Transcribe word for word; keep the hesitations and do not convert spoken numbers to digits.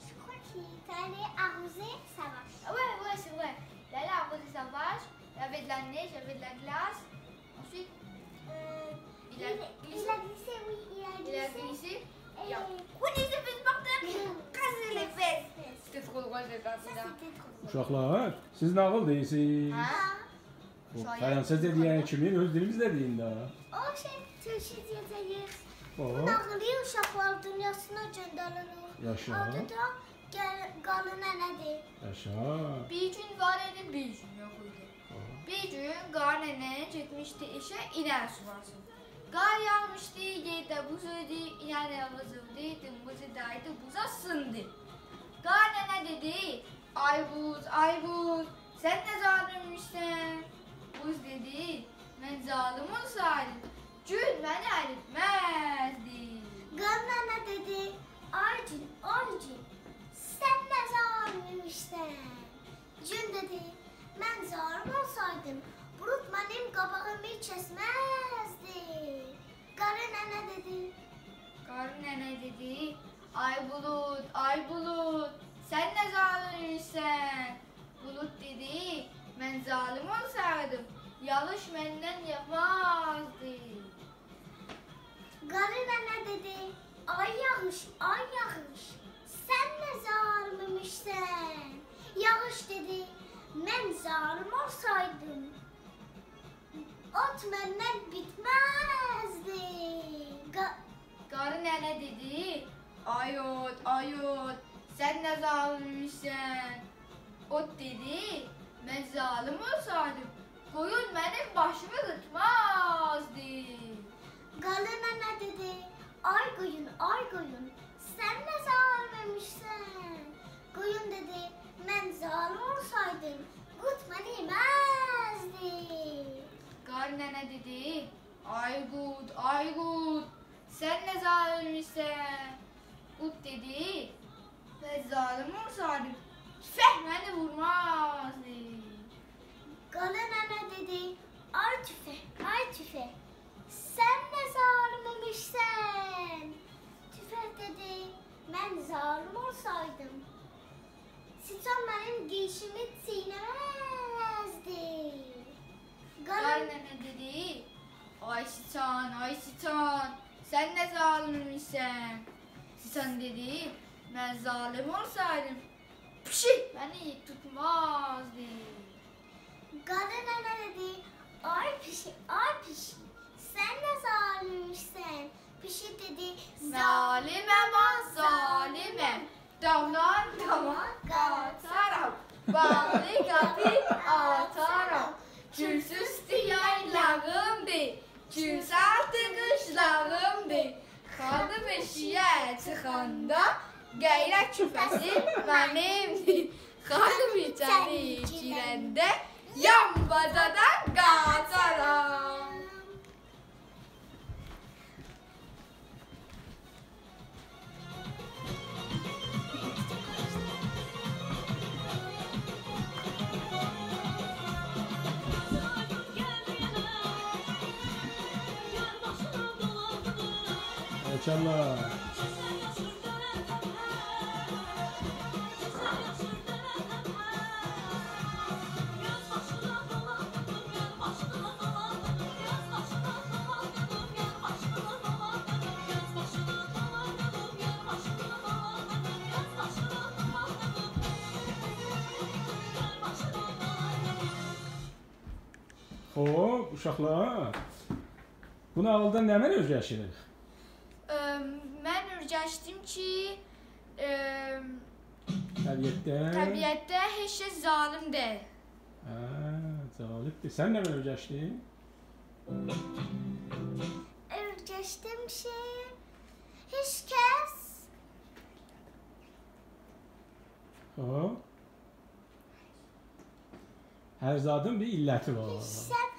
Je crois qu'il est allé arroser sa vache. Ah ouais, ouais, c'est vrai. Il est allé arroser sa vache, il avait de la neige, il avait de la glace. Ensuite, euh, il a glissé. Il a glissé, oui, il a glissé. Il a glissé. Et il a, il s'est fait par terre, il a cassé les fesses. C'était trop drôle de faire ça. Ça, c'était trop drôle. Uşaqlar, siz ناغیل دئییرسینیز. Ha? بو شاید. فرانسیزجا دئین کیمی اؤز دیلیمیزده دئیین ده. او شئی، تورکجه دئیک. او. بو ناغیلی اوشاقلار دونیاسینا گؤندریریک. یاشا. آدی دا گل-، قاری ننه‌دیر. یاشا. بیر گون وار ایدی، بیر گون یوخ ایدی. او. بیر گون قاری ننه گئتمیشدی ائشه اینک سولاسین. قار یاغمیشدی، یئر ده بوز ایدی، اینک ده ویزیلدی، دیمبیزی دَیدی بوزا، سیندی. قاری ننه دئدی: «آی بوز، آی بوز، سن نه ظالیممیشسن؟» بوز دئدی: «من ظالیم اولسایدیم، گون منی اریتمزدی.» قاری ننه دئدی: «آی گون، آی گون، سن نه ظالیممیشسن؟» گون دئدی: «من ظالیم اولسایدیم، بولود منیم قاباغیمی کسمزدی.» قاری ننه دئدی. قاری ننه دئدی: «آی بولود، آی بولود، سن نه ظالیممیشسن؟» بولود دئدی: «من ظالیم اولسایدیم، یاغیش مندن یاغمازدی.» قاری ننه دئدی: «آی یاغیش، آی یاغیش، سن نه ظالیممیشسن؟» یاغیش دئدی: «من ظالیم اولسایدیم، اوت مندن بیتمزدی.» قا- قاری ننه دئدی: «آی اوت، آی اوت، سن نه ظالیممیشسن؟» اوت دئدی: «من ظالیم اولسایدیم، قویون منیم باشیمی قیرتمازدی.» قاری ننه دئدی: «آی قویون، آی قویون، سن نه ظالیممیشسن؟» قویون دئدی: «من ظالیم اولسایدیم، قورد منی یئمزدی.» قاری ننه دئدی: «آی قورد، آی قورد، سن نه ظالیممیشسن؟» قورد دئدی: «من ظالیم اولسایدیم، توفنگ منی وورمازدی.» قاری ننه دئدی: «آی توفنگ، آی توفنگ، سن نه ظالیممیشسن؟» توفنگ دئدی: «من ظالیم اولسایدیم، سیچان منیم قیچیمی چیینه‌مزدی.» قاری قاری ننه دئدی: «آی سیچان، آی سیچان، سن نه ظالیممیشسن؟» سیچان دئدی: «من ظالیم اولسایدیم، پیشیک منی توتمازدی.» قاری ننه دئدی: «آی پیشیک، آی پیشیک، سن نه ظالیممیشسن؟» پیشیک دئدی: «ظالیمم ها، ظالیمم. دامان دامان قاچارام، باغلی قاپی آچارام. گولسوز یایلاغیمدیر، گولساز قیشلاغیمدیر. خانیم ائشییه چیخاندا غیرت کوپه‌سی منیمدیر. خانیم ایچری گیرنده یان باجادان قاچارام.» ماشاءالله. خوب، اوشاقلار، بو ناغیلدان نمنه اؤیرشیریک؟ ام، من اؤیرشدیم کی، ام، طبیعتده؟ طبیعتده هئچ کس ظالیم دئییل. هه، جالبدیر. سن نمنه اؤیرشدین؟ اؤیرشدیم کی، هئچ کس خوب. هر زادین بیر علتی وار. هئچ زاد